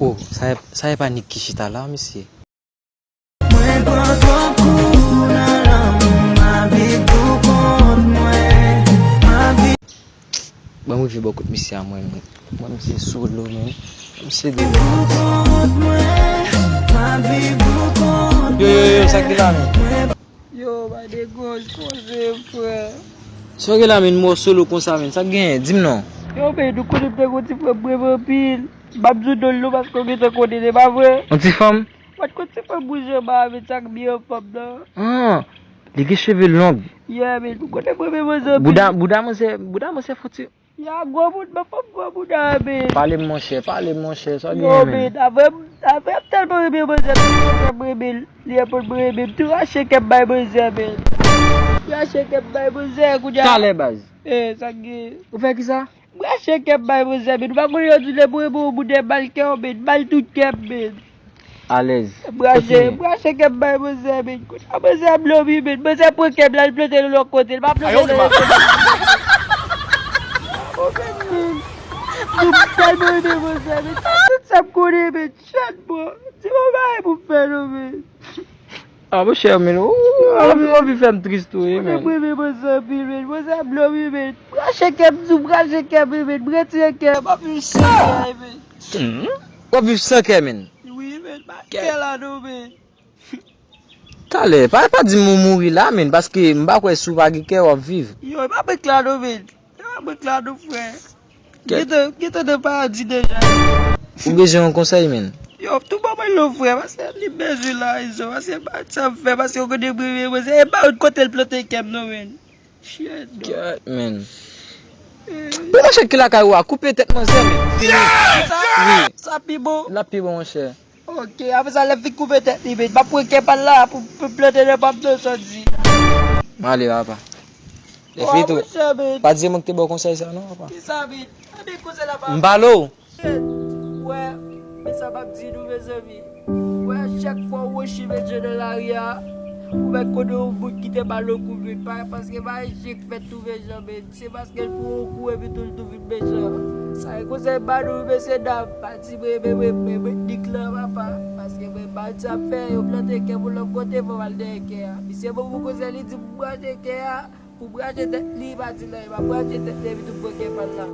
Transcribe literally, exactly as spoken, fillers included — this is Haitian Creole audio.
Oh, sa e, sa e pa Nick ki chita la, mesye? Mwen pran twòp kou nan lanmou, m ap viv pou kont mwen, m ap viv Ban m rive bò kot misye a mwen menm. Mwen misye solo menm. Misye de pou kont mwen, m ap viv pou kont mwen. Yo, yo, yo, sa k gen la menm? Yo, ba de gòj poze, frè. Sa w gen la menm, mò solo konsa menm, sa k genyen? Di m non. Yo, men, nou konnen m te gon ti frè m renmen anpil. M ap di w non l non paske w gentan konnen l, e pa vre? Yon ti fanm? Mwen t konn se fanm bouzen ba avèk sa k byen anfòm nan. Ah, li gen cheve long. Yeah, men, ou konnen mwen menm manzè. Bouda, bouda manzè, bouda manzè fouti. Ya, gwo moun, mwen fanm gwo bouda, men. Pale m, monchè, pale m, monchè, sa w genyen, men? Yo, men, avè m, avè m tèlman renmen manzè, tèlman mwen renmen l, li ap mwen renmen, m tou rache kè m bay manzè, men. M rache kè m bay manzè, kounye a. Talè, baz. Eh, sa k gen? Ou fè kisa? M rache kè m bay manzè, men. Nou pa konnen yo di lè m renmen yon moun, e mal kè w, men. Mal tout kè m, men. Alèz. M rache, kontinye. M rache kè m bay manzè, men. Kounye a manzè ap love, men. Manzè pran kè m, l al plante l lòt kote. L pa plante l lòt kote. Oh, men, men. Yo, m tèlman renmen manzè, men. Tout sa m konnen, men. Chat, bro. Di m yon bagay pou m fè, non, men. Ah, monchè, men, ou, ou anvi, ou anvi fè m tris tou, wi, men. Mwen renmen manzè anpil, men. Manzè ap love, men. Branche kè m, di w, branche kè m, men. Mwen retire kè m, anpil sante, men. Hmm? W ap viv san kè, men. Wi, men, pa kè la, non, men. Talè, pa, pa di m ou mouri la, men, paske m pa kwè si w pa gen kè, w ap viv. Yo, e pa bèk la, non, men. Yo, bèk la, non, frè. Kèt. Gentan, gentan nan paradi deja. Ou bezwen yon konsèy, men? Yo, tou ban mwen lo, frè, paske li bezwen la, izo, paske pa sa m fè, paske yo konnen mwen, mwen, mwen, se, e pa yon kote l plante kè m, non, men. Shit, non. Kèt, men. Eh. Bon, monchè, ki lakay ou a? Koupe tèt manzè, men. Fini. Sa, wi. Sa pi bon. L ap pi bon, monchè. Ok, apre sa, lè m fin koupe tèt li, men, m ap pran kè pa l la pou, pou plante nan pa m nan, sa w di. M ale, papa. Lè fini tou. Monchè, men. Pa di se mwen ki te ba w konsèy sa, non, papa. Kisa, men? Anben, konsèy la pa. M pale w. Wè, men sa m ap di nou, mezanmi. Wè, chak fwa ou woche medye nan lari a, ou mèt konnen yon moun ki te ba l yon kou, men pa, paske pa yon jen k fèt touve jan, men. Se paske l pran yon kou epi tou l tou vin mechan. Sa e konsèy m ba nou, mesye dam. Pa di mwen, mwen, mwen, mwen, mwen, nik lan, papa. Paske mwen, pa di sa m fè, yo plante kè m yon lòt kote, fò m al dèyè kè a. Misye ban m yon konsèy, li di m branche kè a, pou branche tèt li, pa di l anyen, m ap branche tèt li, epi tou pran kè pa l la.